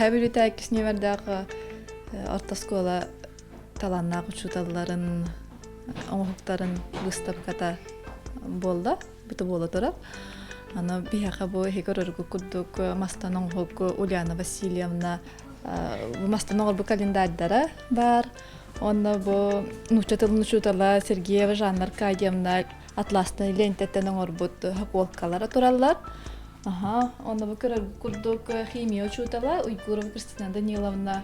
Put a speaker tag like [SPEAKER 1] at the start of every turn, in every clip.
[SPEAKER 1] Үөһээ Бүлүүтэ иккис нүөмэрдээх орто оскуола талааннаах учууталларын оҥоһуктарын быыстапката буолла, бу буола турар. Аны биһиэхэ бу эһиги көрөргүт курдук мастан оҥоһук Ульяна Васильевна бу мастан оҥорбут календарьдара баар. Онно бу нуучча тылын учуутала Сергеева Жанна Аркадьевна атласный лиэнтэттэн оҥорбут хокуолкалара тураллар. Аха, онно бу көрөр курдук химия учуутала Уйгурова Кристина Даниловна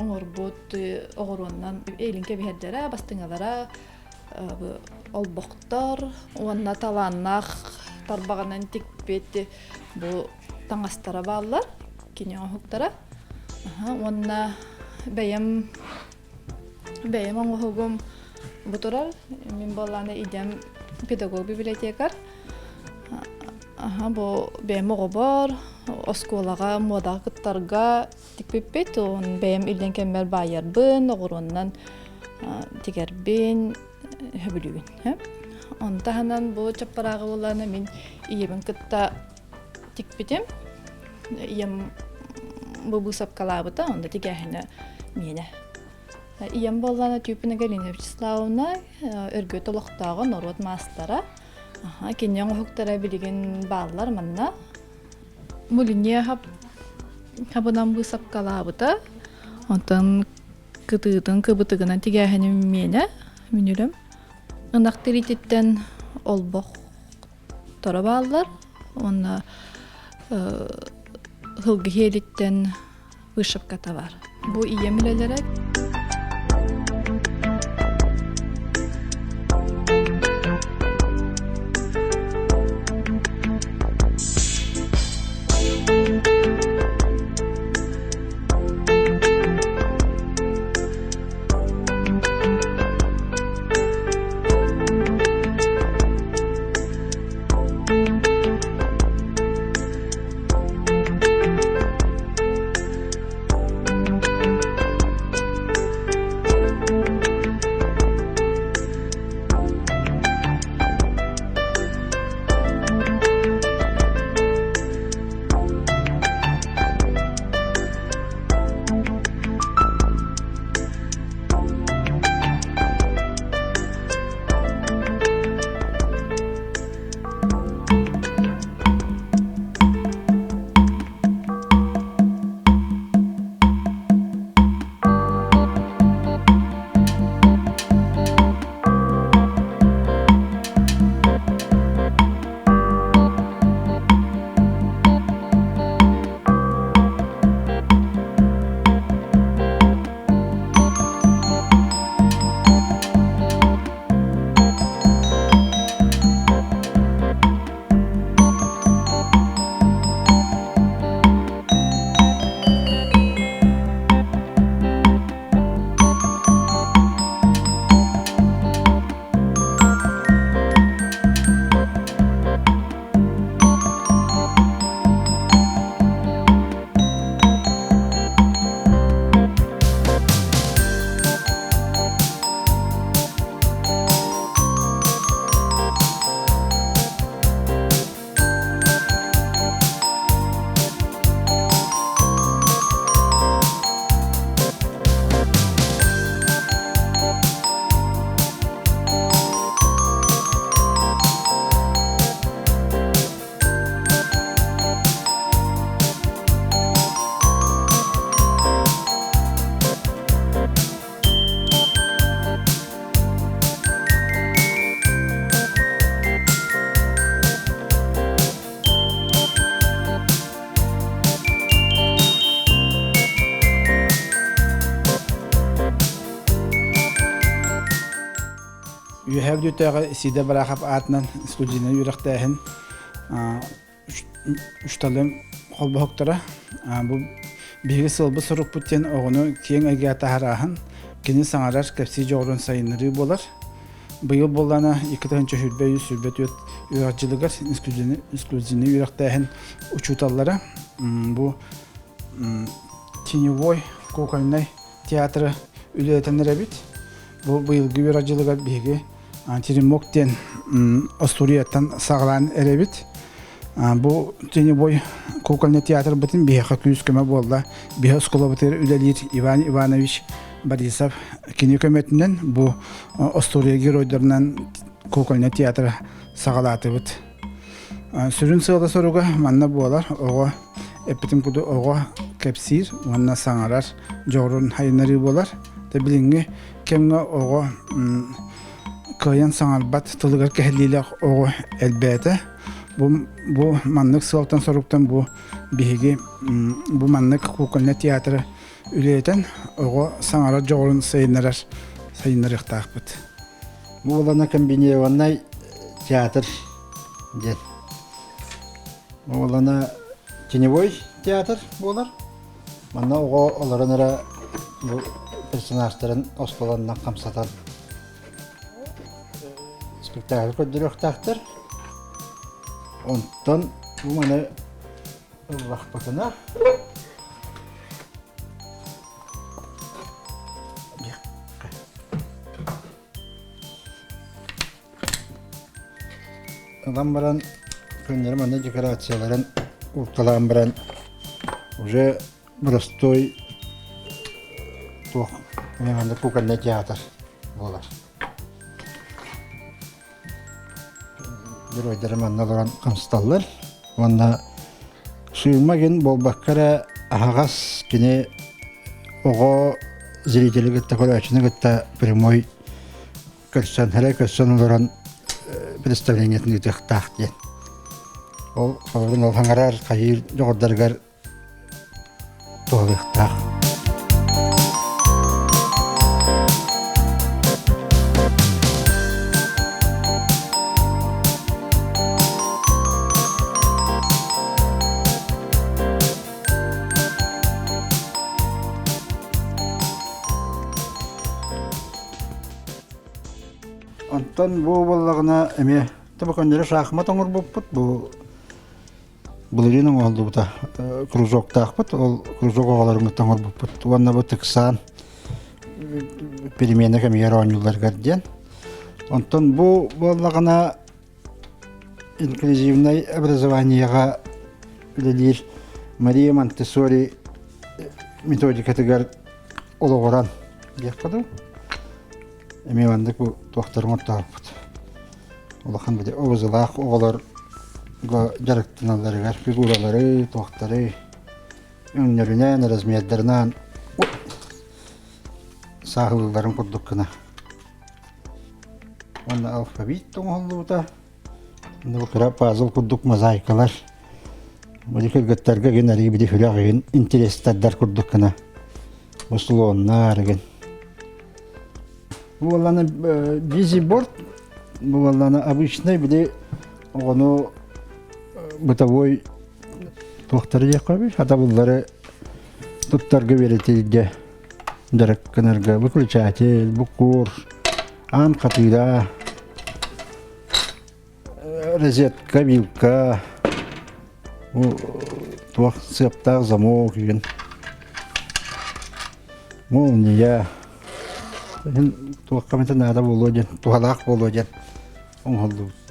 [SPEAKER 1] оҥорбут оҕуруоннан эйлин кэбиһэрдэрэ, бастыҥалара олбохтор уонна талааннаах тарбаҕынан тикпит бу таҥастара бааллар, кини оҥоһуктара. Уонна бэйэм бэйэм оҥоһугум бу турар. Мин буоллаҕына идэм педагог-библиотекарь. Аха, бу бэйэм оҕобор, оскуолаҕа муодаҕа кыттарга тикпиппит. Уон бэйэм иллэҥ кэммэр баайарбын, оҕуруоннан тигэрбин сөбүлүүбүн. Ону таһынан бу чаппарааҕы буоллаҕына мин ийэбин кытта тикпитим. Ийэм бу быысапкалаабыта, онно тигээһинэ миэнэ. Ийэм буоллаҕына Тюпина Галина Вячеславовна Өргөт олохтооҕо, норуот маастара. Кини оҥоһуктара билигин бааллар манна. Мулине хабынан быысапкалаабыта. Онтон кытыытын кыбытыгынан тигээһиним миэнэ, мүнүлүм. Ынах тириититтэн олбох торо бааллар. Уонна сылгы иһиэлиттэн вышивката бар. Бу ийэм үлэлэрэ.
[SPEAKER 2] Үөһээ Бүлүүтээҕи Сиидэ Бараахап аатынан студийнай үөрэхтээһин үшталым холбоһуктара. Бу биһиги сыалбыт-сорукпут диэн оҕону киэҥ эйгэҕэ таһаарааһын, кини саҥарар, кэпсии дьоҕурун сайыннарыы буолар. Быйыл буоллаҕына 2023 үөрэх дьылыгар инклюзивнай үөрэхтээһин учууталлара бу теневой кукольнай театры үлэлэтэн эрэбит. Бу быйылгы үөрэх дьылыгар биһиги Теремок диэн остуоруйаттан саҕалаан эрэбит. Бу теневой кукольный театрбытын биһиэхэ күүс-көмө буолла. Биһи оскуолабытыгар үлэлиир Иван Иванович Борисов кини көмөтүнэн бу остуоруйа геройдарынан кукольный театр саҕалаатыбыт. Сүрүн сыала-соруга манна буолар оҕо эппитим курдук оҕо кэпсиир уонна саҥарар дьоҕурун хайыннарыы буолар. Тэ билиҥҥи кэмҥэ оҕо кыайан саҥарбат тылыгар кэһиллиилээх оҕо элбээтэ. Бу, бу маннык сыалтан-соруктан бу биһиги бу маннык кукольнай театры үлэлэтэн оҕо саҥарар дьоҕурун сайыннарар сайыннарыахтаахпыт.
[SPEAKER 3] Бу буолана комбинированнай театр диэн. Бу буолана теневой театр буолар. Манна оҕо олорон эрэ бу персонажтарын оскуоланнан хамсатан спектакль көрдөрүөхтээхтэр. Онтон бу маны ыллахпытына Ылан баран күннэри манна декорацияларын уурталаан баран уже боростуой туох эмиэ маннык кукольнай театр буолар. Геройдары манна олорон хамсаталлар уонна сыыма гин буолбакка эрэ аһаҕас кини оҕо зрители кытта көрөөччүнү кытта прямой көрсөн эрэ көрсөн олорон представлениетын ыытыахтаах диэн. Ол холобурун ол хаҥарар хайыыр дьоҕурдарыгар туһалыахтаах. Онтон бу буоллаҕына эмиэ таба көннөрү шахмат оҥорбуппут бу былырыын оҥоһуллубута кружоктаахпыт ол кружок оҕолорун оҥорбуппут уонна бу тыксаан перемена кэмигэр оонньууларыгар диэн онтон бу буоллаҕына инклюзивнай образованиеҕа үлэлиир Мария Монтессори методикатыгар олоҕуран диэххэ дуу Эмиэ маннык бу туохтарын оҥортоохпут. Улахан били обузалаах оҕолорго дьарыктаналларыгар фигуралары, туохтары өҥнөрүнэн, размердарынан сааһылыылларын курдук гына. Уонна алфавит оҥоһуллубута. Бу кыра пазл курдук мозаикалар. Били кыргыттарга гин арыы били хүрэх игин интерестердар курдук гына. Бу слоннар игин. Бу буоллана бизиборд, бу буоллана обычный били оҕону бытовой туохтары диэххэ хатабыллары туттарга үөрэтииргэ дьарыктанарга выключатель, буккуур, аан хатыыра, розетка, вилка, туох сыаптаах замок игин, молния, туохха эмитэ наада буолуо диэн, туһалаах буолуо диэн оҥоһуллубут.